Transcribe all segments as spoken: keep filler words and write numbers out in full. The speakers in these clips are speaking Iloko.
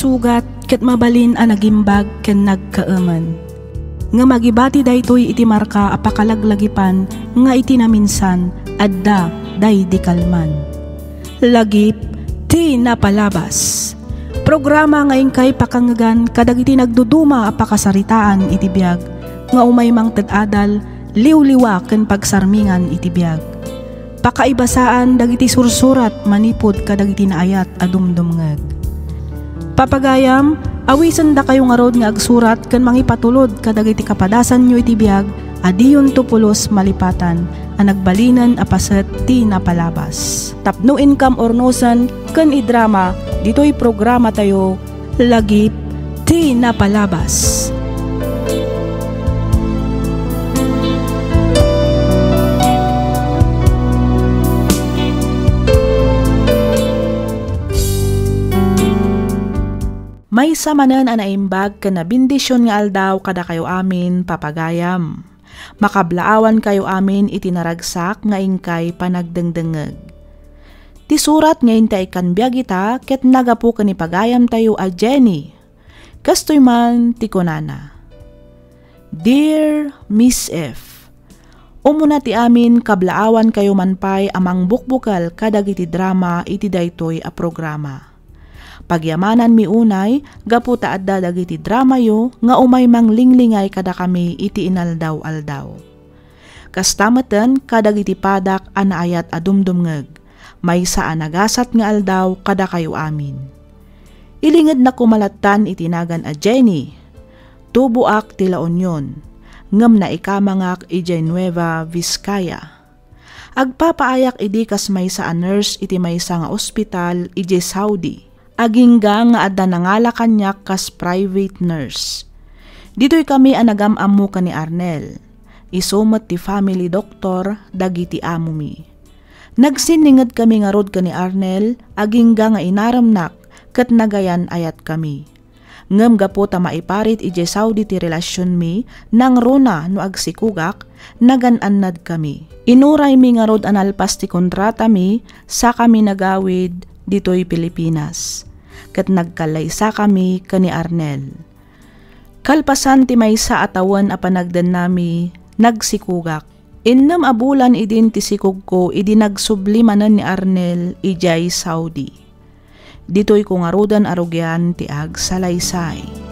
Sugat ket mabalin a nagimbag ken nagkaemen. Ngem agibati daytoy iti marka a pakalaglagipan nga iti naminsan adda daydi kalman. Lagip ti napalabas. Programa nga inkay pakangngegan kadagiti nagduduma a pakasaritaan iti biag nga umay mangted adal, liwliwa ken pagsarmingan iti biag. Pakaibasaan dagiti sursurat manipud kadagiti naayat a dumdumngeg. Papagayam, awisendakayo ngarud nga agsurat ken mangipatulod kadagiti kapadasanyo iti biag a diyonto pulos malipatan a nagbalinen a paset ti napalabas. Tapno inkam urnosen ken idrama ditoy programatayo, Lagip ti Napalabas. Maysa manen a naimbag ken nabendision nga aldaw kadakayo amin, papagayam. Makablaawankayo amin iti naragsak nga inkay panagdengdengngeg. Ti surat nga intay ikkan biag ita ket nagapu ken ni pagayamtayo a Jenny. Kastoy man ti kunana, "Dear Miss F, umuna ti amin kablaawankayo man pay a mangbukbukel kadagiti drama iti daytoy a programa. Pagyamananmi unay gapu ta adda dagiti dramayo nga umay manglinglingay kadakami iti inaldaw-aldaw. Kasta metten kadagiti padak a naayat a dumdumngeg, maysa a nagasat nga aldaw kadakayo amin. Ilingedna koma lattan iti nagan a Jenny. Tuboak ti La Union, ngem naikamangak idiay Nueva Vizcaya. Agpapaayak idi kas maysa a nurse iti maysa nga ospital idiay Saudi. Agingga nga adda nangala kaniak kas private nurse. Ditoy kami a nagam-ammo ken ni Arnel. Isu met ti family doctor dagiti amomi. Nagsinninged kami ngarud ken ni Arnel, agingga nga inaremnak ket nagayan-ayatkami. Ngem gapu ta maiparit idiay Saudi ti relasionmi, nangruna no agsikogak, nagan-annadkami. Inuraymi ngarud a nalpas ti kontratami, sakami nagawid ditoy Pilipinas. Ket nagkallaysakami ken ni Arnel. Kalpasan ti maysa a tawen a panagdennami, nagsikogak. Innem a bulan idin ti sikogko idi nagsubli manen ni Arnel idiay Saudi. Ditoyko ngaruden a rugian ti agsalaysay.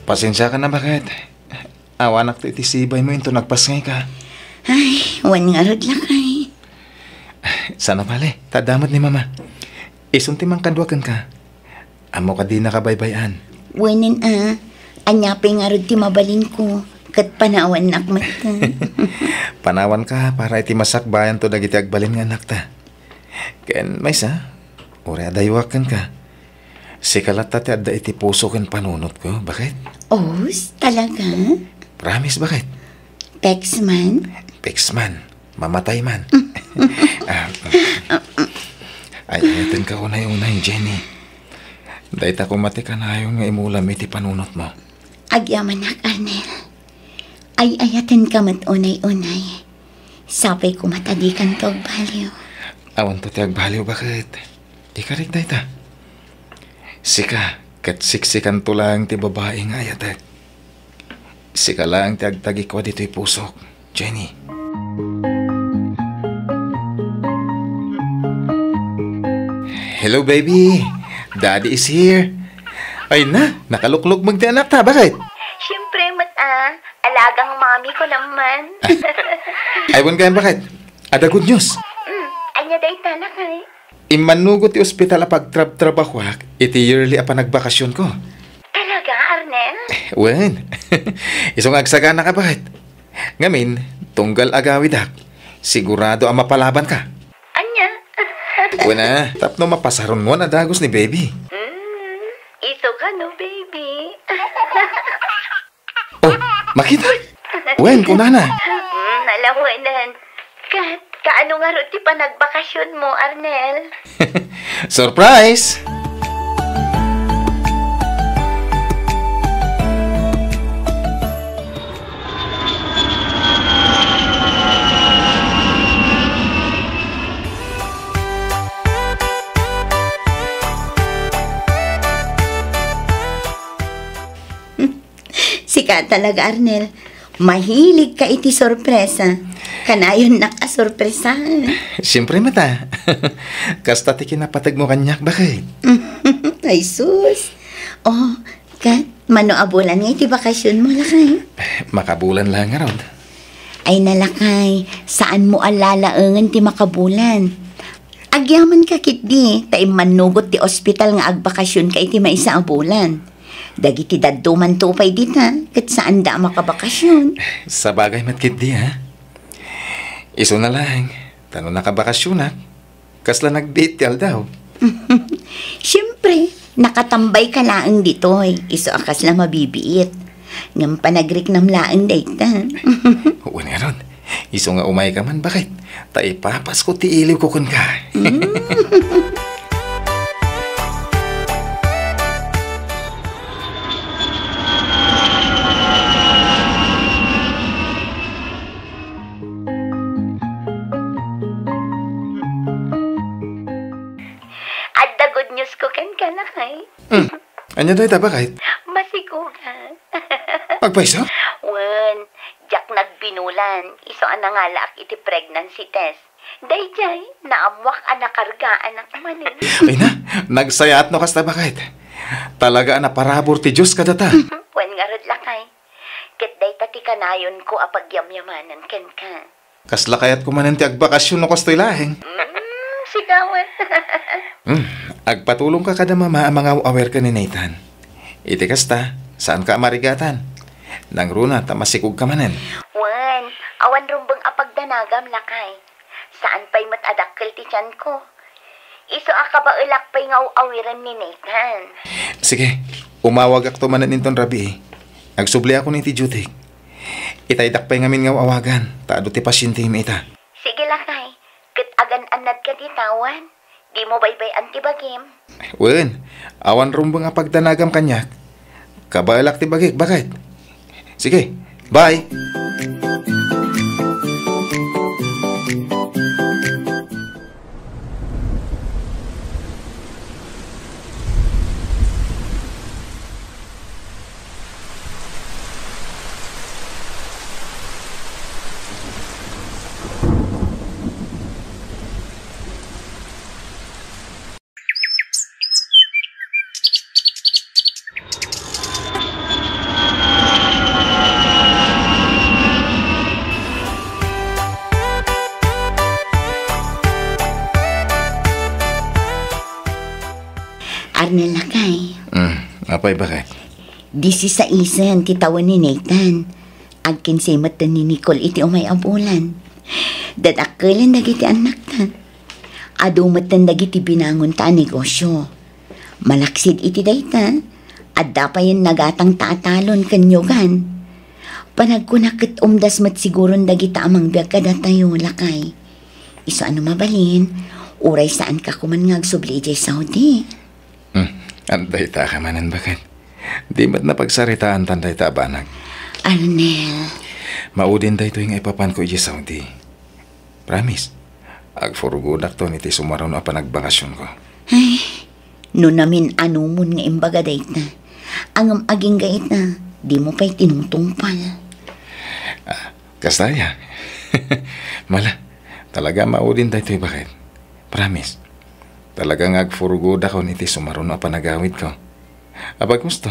Pasensiakan a baket. Awanak ti iti sibaymo inton nagpasngayka. Ay, wen ngarud, lakay. Saan a bale, ta adda met ni Mama. Isun ti mangkadua kenka. Ammok a dinaka baybay-an. Wenen a, ania pay ngarud ti mabalinko, ket panawannak metten. Panawanka para iti masakbayanto dagiti agbalin nga annakta. Ken maysa, uray adayuak kenka. Sika latta ti adda iti puso ken panunotko, baket? Os, talaga? Promise, baket? Peks man? Peks man. Mamatay man. Ah, ay, ayatenka unay-unay, Jenny. Dayta koma ti kanayon nga imulam iti panunotmo. Agyamanak, Arnel. Ay-ayatenka met unay-unay. Sapay koma ta dikanto agbaliw. Awanto ti agbaliw, baket? Ikarik dayta. Sika, ket siksikanto laeng ti babai nga ayatek. Sika laeng ti agtagikua ditoy pusok, Jenny. Hello, baby. Daddy is here. Ay na, nakaluklukmeg ti anakta. Baket? Siyempre met a. Alagang mami ko naman. Ay, wen gayam, baket? Adda good news. Mm, ania dayta, lakay? Immannugot ti ospital a pagtrabtrabahuak iti yearly a panagbakasionko. Talaga, Arnel? Wen. Isu nga agsagana ka, baket? Ngamin, tunggal agawidak, sigurado a mapalabanka. Ania? Wen a, tapno mapasarunoan a dagus ni baby. Mm, isu kano, baby? Oh, makita? Wen, kunana. Mm, nalawanan. Kat, kaano ngarud ti panagbakasionmo, Arnel? Surprise! Ka talaga, Arnel. Mahilig ka iti sorpresa. Kanayonnak a sorpresa. Siyempre, mata. Kasta ti kinapategmo kaniak, bakit? Ay, sus. Oh, kat, mano a bulan nga iti bakasionmo, lakay? Makabulan lang ngarud. Ay, nalakay, saanmo a lalaengen ti makabulan. Agyamanka ketdi, ta immannugot ti ospital nga agbakasionka iti maysa a bulan. Dagiti daddumanto pay dita, ket saanda a makabakasion. Sabagay met ketdi, ha? Isuna laeng, ta no nakabakasionak, kasla nagbiit ti aldaw. Siyempre, nakatambayka laeng ditoy, isu a kasla mabibiit. Ngem panagriknam laeng dayta. Wen ngarud, isu nga umayka man, bakit? Ta ipapasko ti iliwko kenka. Mm. Adda good news ko kenka, lakay. Hmm. Ania dayta, bakit? Masikugan. Agpayso? Wen, diak nagbinulan. Isu a nangalaak iti pregnancy test. Daydiay, naammoak a nakargaanak manen. Ay na, nagsayaat no kasta, bakit? Talaga a naparabur ti Dios kadata. Wen ngarud, lakay. Ket dayta ti kanayonko a pagyamyamanan kenka. Kasla kayatko manen ti agbakasion no kastoy laeng. Mm, sika wen. Hmm, agpatulongka kada mama a mangaw-awir ken ni Nathan. Iti kasta, saanka a marigatan. Nangruna ta masikogka manen. Wen, awan rumbeng a pagdanagam, lakay. Saan pay met a dakkel ti tianko. Isu a kabaelak pay nga aw-awiren ni Nathan. Sige, umawagakto manen inton rabii. Agsubliakon iti duty. Itaydak pay ngamin nga aw-awagan, ta adu ti pasientemi ita. Sige, lakay. Ket agan-annadka ti tawan. Dimo baybay-an ti bagim. Wen, awan rumbeng a pagdanagam kaniak. Kabaelak ti bagik, bakit? Sige, bye! Arnel, lakay. Mm, apay, bakit? Disisaisen ti tawen ni Nathan. Agkinsay metten ni Nicole iti umay a bulan. Dadakkelen dagiti annakta. Adu metten dagiti binangonta a negosio. Malaksid iti dayta, adda payen nagatangta a talon ken niogan. Panagkunak ket umdas met siguron dagita a mangbiag kadatayo, lakay. Isu a no mabalin, uray saanka koman nga agsubli idiay Saudi. Hmm, adda ita ka manen, bakit? Di met napagsaritaantan dayta a banag. Arnel. Maudin daytoy nga ipapanko idiay Saudi. Promise. Agfurgudakton iti sumaruno a panagbakasionko. Ay, no namin-anumon nga imbaga dayta. Ngem agingga ita, dimo pay tinutungpal. Ah, kasta aya. Mala, talaga maudin daytoy, bakit? Promise. Talaga nga agfurgudakon iti sumaruno a panagawidko. Apay, gusto?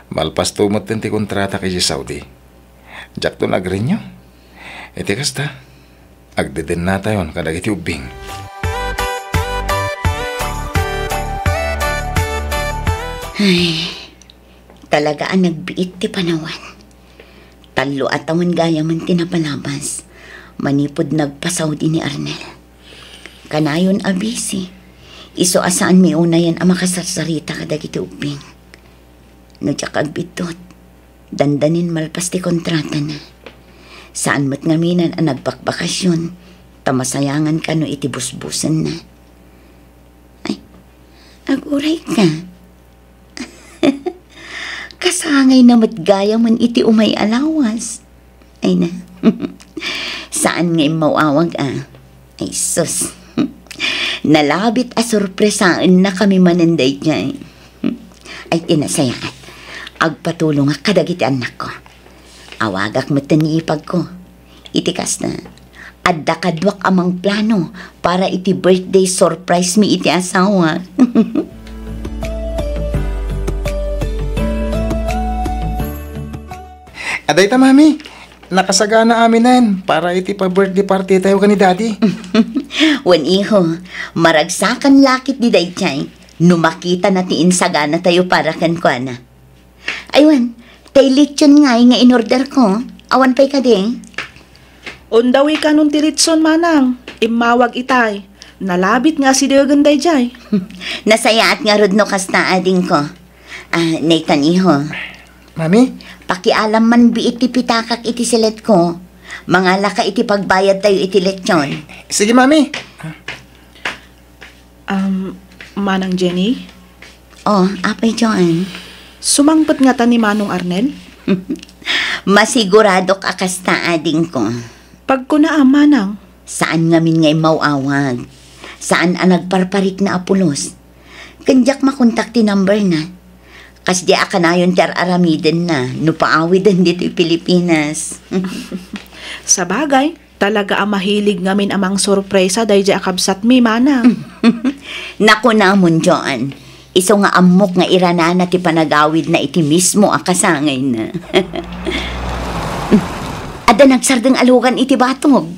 Malpasto metten ti kontratak idiay Saudi. Diakto nag-renew. Iti kasta, agdedennatayon kadagiti ubbing. Ay, talaga a nagbiit ti panawen. Tallo a tawen gayamen ti napalabas, manipud nagpa-Saudi ni Arnel. Kanayon a busy, isu a saanmi unayen a makasarsarita kadagiti ubbing. No diak agbiddut, dandanin malpas ti kontratana. Saan met ngamin a nagbakbakasion, ta masayangan kano iti busbusenna. Ay, agurayka. Kasangayna met gayamen iti umay a lawas. Ay na. Saan nga immaw-awag, a. Ay, sus. Nalabit a sorpresaennakami manen daydiay. Ay, ti nasayaat. Agpatulongak kadagiti annakko. Awagak metten ni ipagko. Iti kasta, adda kaduak a mangplano para iti birthday surprise mi iti asawa. Adayta, Mami. Nakasagana aminen para iti pa-birthday party tayo ken ni Daddy. Wen, iho, maragsakan lakit di daydiay no makitana ti insagana tayo para kenkuana. Aywan, tay lechon ngay nga in-order ko. Awan pay kadi? Undawi kanon ti lechon, manang. Immawag itay. Nalabit nga asidegen daydiay. Nasayaat ngarud no kasta, adingko. Ah, Nathan, iho. Mami? Pakialam man bi iti pitakak iti silet ko. Mangalaka iti pagbayad tayo iti lechon. Sige, Mami. Um, Manang Jenny? Oh, Apay John. Sumangpet ngata ni Manong Arnel? Masiguradok a kasta, adingko. Pagkuna a, Manang. Saan ngamin nga immaw-awag. Saan a nagparparikna a pulos. Ken diak makontak ti number na. Kasdi a kanayon ti ar-aramidenna no paawiden ditoy Pilipinas. Sabagay, talaga a mahilig ngamin a mangsorpresa daydiay a kabsatmi, manang. Nakunamon, Joan. Isu nga ammok nga iranana ti panagawidna iti mismo a kasangayna. Adda nagsardeng a lugan iti batog.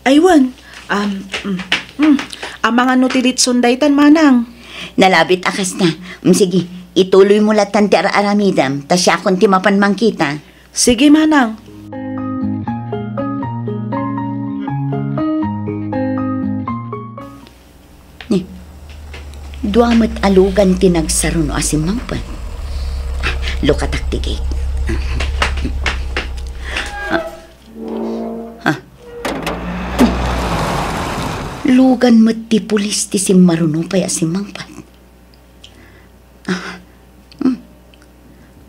Aywan. Um, mm, mm. Amangan no ti litson daytan, manang. Nalabit a kasta. Mm, sige, ituloy mo latan ti ar-aramidam, ta siakon ti mapan mangkita. Sige, manang. Ni, dua met a lugan ti nagsaruno a simmangpet. Ah, lukatak ti gate. Ah, ah. Lugan met ti pulis ti simmaruno pay a simmangpet. Ah, hmm.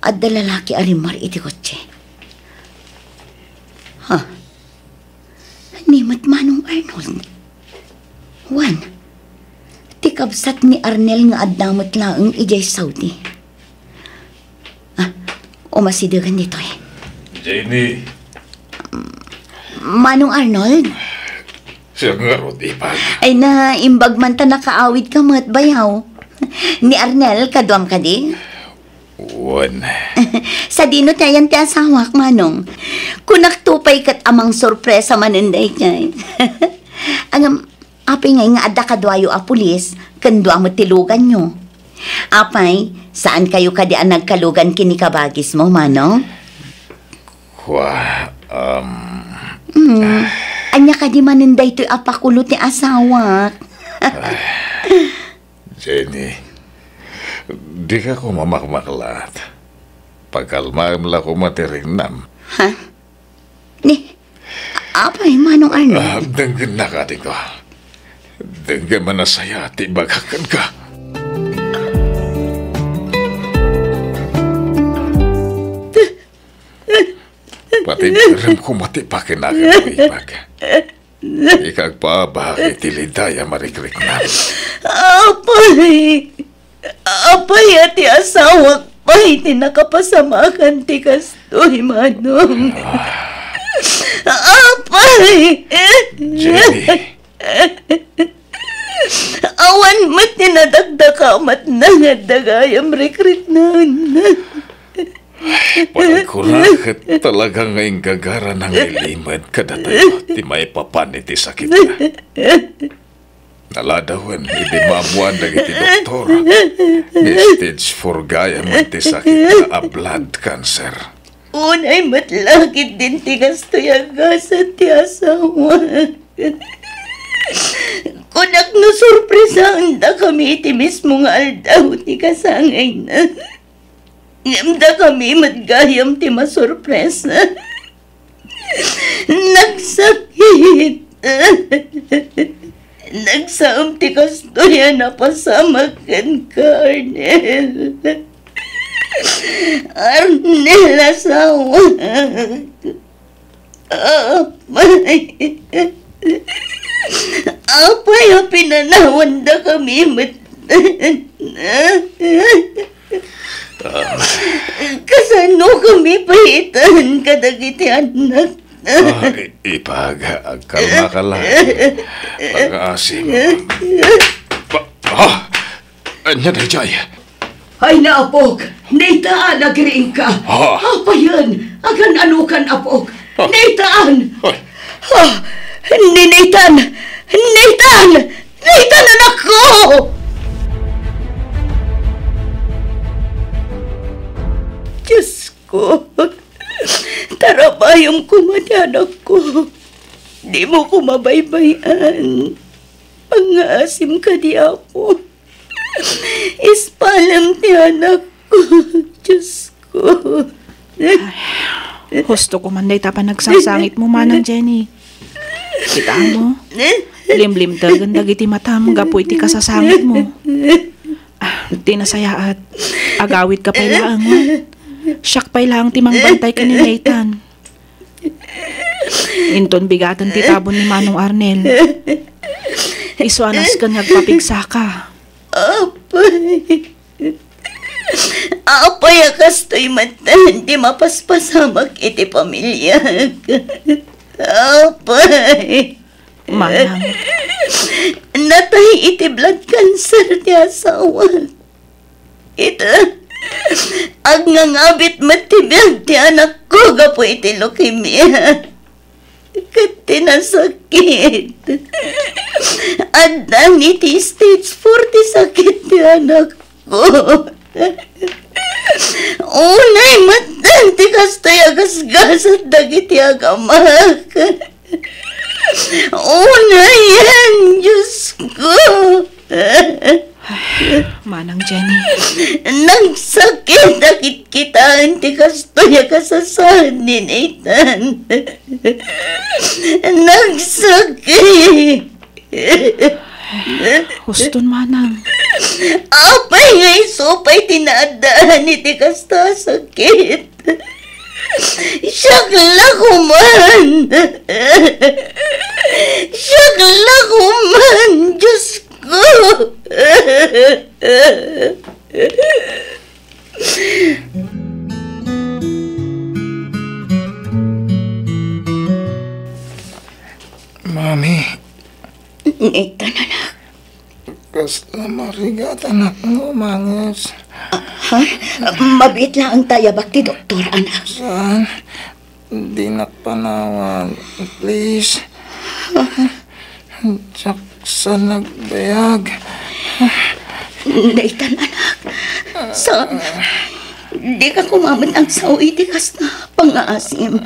Adda lalaki a rimmar iti kotse. Ha? Ni met Manong Arnold. Wen, ti kabsat ni Arnel nga adda met laeng idiay Saudi. Ah, umasidegen ditoy. Jenny. Manong Arnold? Siak ngarud, ipag. Ay, naimbag man ta nakaawid ka met, bayaw. Ni Arnel, kaduam kadi? Wen. Sadino ti ayan ti asawak, Manong? Kunak to pay ket a mangsorpresa manen daydiay. Ngem, apay ngay nga adda kaduayo a pulis, ken dua met ti luganyo? Apay, saan kayo kadi a nagkalugan ken ni kabagismo, Manong? Kua, um, Hmm. Ania kadi manen daytoy a pakulo ti asawak? Jenny, dika koma makmaklat. Pakalmaem la koma ti rignam. Ha? Ni, apay, Manong Arnold? Ah, denggennak, adingko. Denggem a nasayaat ti ibagak kenka. Pati birem koma ti pakinaganmo, ipag. Ika agpaabak iti liday a marikriknam. Apay! Apay a ti asawak pay ti nakapasamakan ti kastoy, Manong? Apay! Jenny. Awan met ti nadakdakamatna nga adda gayam rikriknaenna. Pagkuna ket talaga nga inggagarana nga ilimed kadatayo ti maipapan iti sakitna. Naladawen idi maammoan dagiti doktor nga stage four gayam ti sakitna a blood cancer. Unay met la ketdin ti kastoy a gasat ti asawa. Kunak no sorpresaendakami iti mismo nga aldaw ti kasangayna. Ngem dakami met gayam ti masorpresa. Nagsakit. Nagsaem ti kastoy a napasamak kenka, Arnel. Arnel, asawak. Apay. Apay a pinanawandakami met. Ah. Kasano kami pay itan kadagiti annak? Ah, i-, ipag, agkalmaka lang. Pangaasim. Pa-, ah! Ania daydiay? Ay, naapok! Nathan, agriingka! Ah. Apayen! Agan-anokan, apok! Ah. Nathan! Ay. Ah, ni Nathan! Nathan! Nathan, anakko! Diosko, tarabayem koma ti anakko. Dimo koma baybay-an. Pangngaasim kadi, Apo. Ispalem ti anakko, Diosko. Ay, husto koma dayta panagsasangitmo, Manang Jenny. Kitaem, limlimtegen dagiti matam gapu iti kasasangitmo. Ah, ti nasayaat, agawidka pay laeng, wen? Siak pay laeng ti mangbantay ken ni Nathan. Inton bigaten ti tabon ni Manong Arnel, isu a nasken nga agpapigsaka. Apay. Apay a kastoy met ti mapaspasamak iti pamiliak? Apay. Manang. Natay iti blood cancer ti asawak. Ita, agnangabit met ti biag ti anakko gapu iti leukemia. Ket ti nasakit, addan iti stage four ti sakit ti anakko. Unay met ti kastoy a gasgasat dagiti agamak. Unayen, Diosko. Manang Jenny. Nagsakit a kitkitaen ti kastoy a kasasaan ni Nathan. Nagsakit. Huston, Manang. Apay nga isu pay ti naaddaan iti kasta a sakit? Siak la koman! Siak la koman, Diosko! Mami. Nathan, anak. Kasla marigat, anak, no manges. Ah, ha? Mabiit laeng ta iyabak ti doktor, anak. Saan? Dinak panawan. Please. Diak sa nagbayag. Nathan, anak. Saan? Dika koma met agsao iti kasta pangngaasim.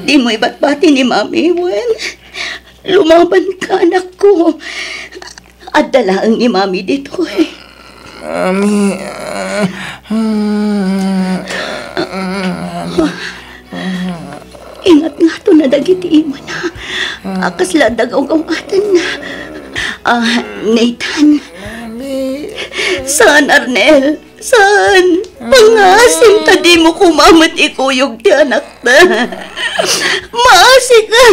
Dimo ibatbati ni Mami, wen? Lumabanka, anakko. Adda laeng ni Mami ditoy. Mami, ah, ah, ah, ah. Ingat ngato na dagiti imana. A kasla adda gawgawatenna. Ah, Nathan. Mami. Saan, Arnel? Saan? Pangngaasim ta dimo koma met ikuyog ti anakta. Maasika.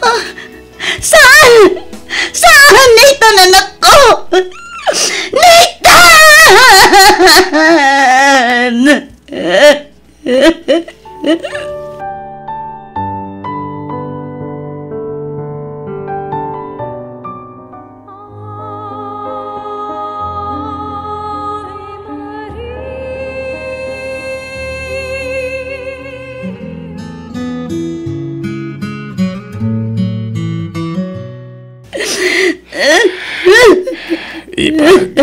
Ah, saan? Saan, Nathan, anakko? Nathan! Ipag.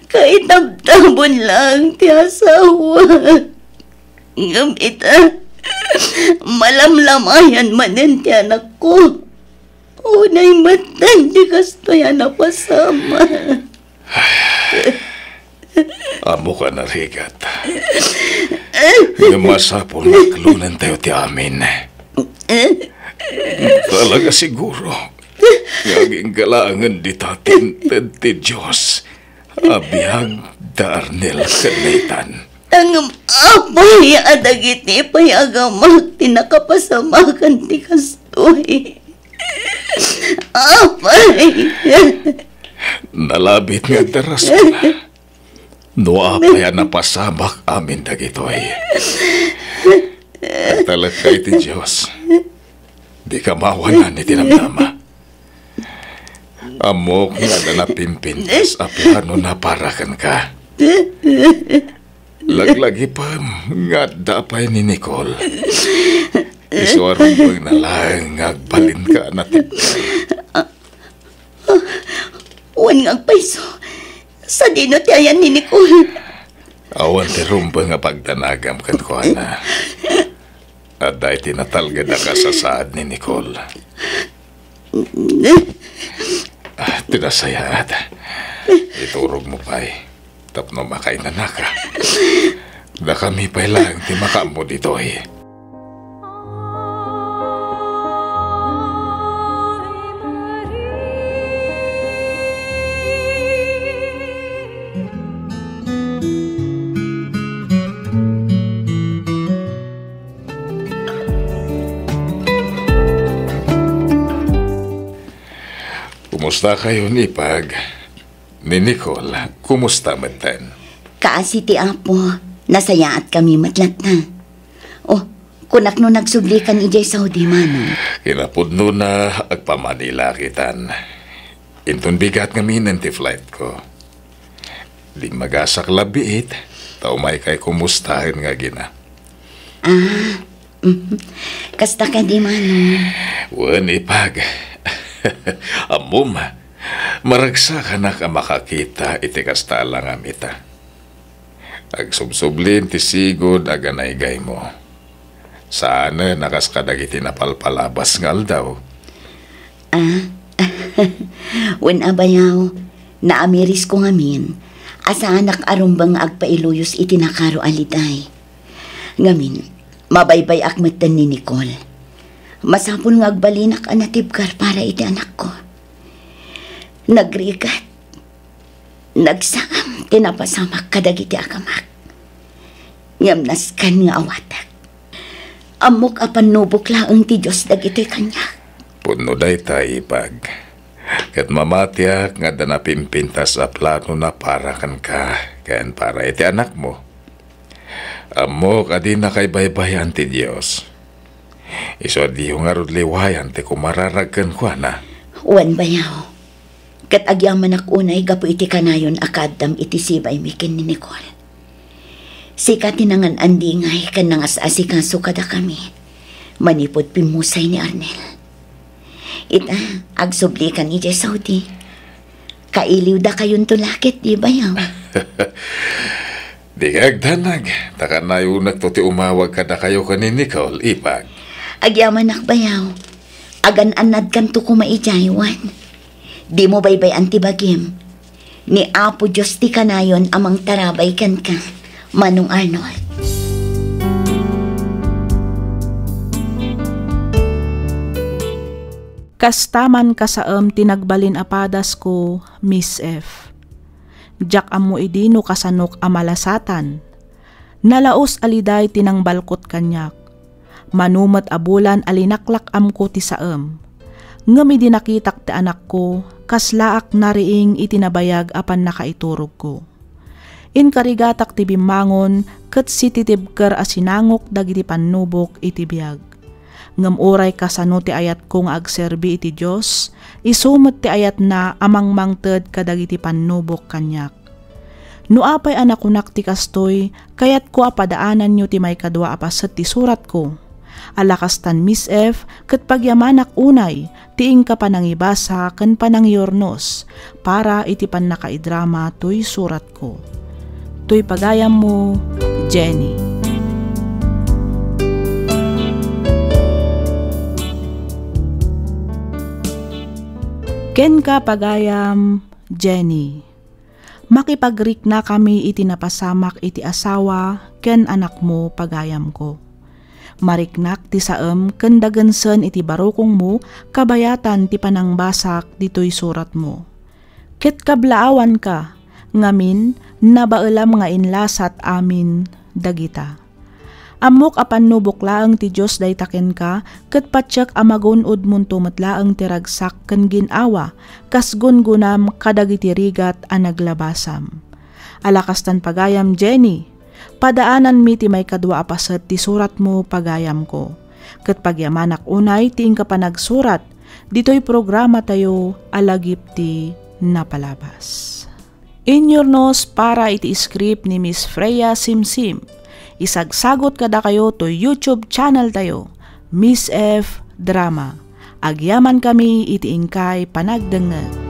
Kaitabtabon laeng ti asawa. Ngem ita, malamlamayan manen ti anakko. Unay metten ti kastoy a napasamak. Ammok a narigat. Ngem masapul nga aklonentayo ti amin. Talaga siguro nga agingga laengen dita ti inted ti Dios a biag da Arnel ken Nathan. Ngem apay a dagiti pay a gamak ti nakapasamakan ti kastoy? Apay! Nalabit nga adda rason. No apay a napasamak amin dagitoy. Agtalekka iti Dios. Dika maawanan iti namnama. Ammok nga adda napimpintas a planona para kenka. Laglagipem nga adda pay ni Nicole. Isu a rumbengna laeng nga agbalinka a natibker. Wen nga agpayso, sadino ti ayan ni Nicole? Awan ti rumbeng a pagdanagam kenkuana. Adda iti natalged a kasasaad ni Nicole. Ah, ti nasayaat. Iturogmo pay. Tapno makainanaka. Dakami pay laeng ti makaammo ditoy. Kumusta kayo, Ipag? Ni Nicole, kumusta metten? Kaasi ti Apo, nasayaat kami met latta. Oh, kunak no nagsublikan idiay Saudi, Manong. Kinapudnona, agpamanila kitan. Inton bigat ngamin ti flight ko. Dimmagasak la biit, ta umaykay kumustaen nga agina. Ah, mhm. Kasta kadi, Manong? Wen, Ipag. Ammom, maragsakanak a makakita iti kasta a langamita. Agsubsublin ti sigud a ganaygaymo. Saanen a kas kadagiti napalpalabas nga aldaw. Ah, wen a bayaw, naamirisko ngamin a saanak a rumbeng nga agpailuyos iti nakaro a liday. Ngamin, mabaybay-ak metten ni Nicole. Masapul nga agbalinak a natibker para iti anakko. Nagrigat, nagsaam ti napasamak kadagiti agamak. Ngem nasken nga awatek. Ammok a pannubok laeng ti Dios dagitoy kaniak. Pudno dayta, Ipag. Ket mamatiak nga adda napimpintas a planona para kenka ken para iti anakmo. Ammok a dinaka ibaybayan ti Dios. Isu a diyo ngarud liwayan ti kumararag kenkuana. Wen, bayaw. Ket agyamanak unay gapu iti kanayon a kaaddam iti sibaymi ken ni Nicole. Sika ti nangan-andingay ken nangas-asikaso kadakami manipud pimmusay ni Arnel. Ita, agsublikan idiay Saudi. Kailiwdakayonto la ket, di bayaw? Dika agdanag, ta kanayonekto ti umawag kadakayo ken ni Nicole, Ipag. Agyamanak, bayaw. Agan-annadkanto koma idiay, wen. Dimo baybay-an ti bagim. Ni Apo Dios ti kanayon a mangtarabay kenka, Manong Arnold. Kasta man kasaem ti nagbalin a padasko, Miss F. Diak ammo idi no kasanok a malasatan. Nalaus a liday ti nangbalkot kaniak. Mano met a bulan a linaklak-amko ti saem. Ngem idi nakitak ti anakko, kaslaak nariing iti nabayag a pannakaiturogko. Inkarigatak ti bimmangon ket sititibker a sinangok dagiti pannubok iti biag. Ngem uray kasano ti ayatko nga agserbi iti Dios, isu met ti ayatna a mangmangted kadagiti pannubok kaniak. No apay a nakunak ti kastoy, kayatko a padaananyo ti maikadua a paset ti suratko. A la kastan, Miss F, ket pagyamanak unay ti inka panangibasa ken panangiyurnos para iti pannakaidrama toy suratko. Toy pagayammo, Jenny. Kenka, pagayam, Jenny. Makipagriknakami iti napasamak iti asawa ken anakmo, pagayamko. Mariknak ti saem ken dagensen iti barukongmo kabayatan ti panangbasak ditoy suratmo. Ket kablaawanka, ngamin, nabaelam nga inlasat amin dagita. Ammok a pannubok laeng ti Dios dayta kenka, ket patiek a magun-odmonto met laeng ti ragsak ken gin-awa, kas gungunam kadagiti rigat a naglabasam. Ala kastan pagayam, Jenny, padaananmi ti maikadua a paset ti suratmo pagayamko. Ket pagyamanak unay ti inka panagsurat ditoy programa tayo a lagip ti napalabas. Inyurnos para iti script ni Miss Freya Simsim. Isagsagot kadakayo to YouTube channel tayo, Miss F Drama. Agyaman kami iti inkay panagdengngeg.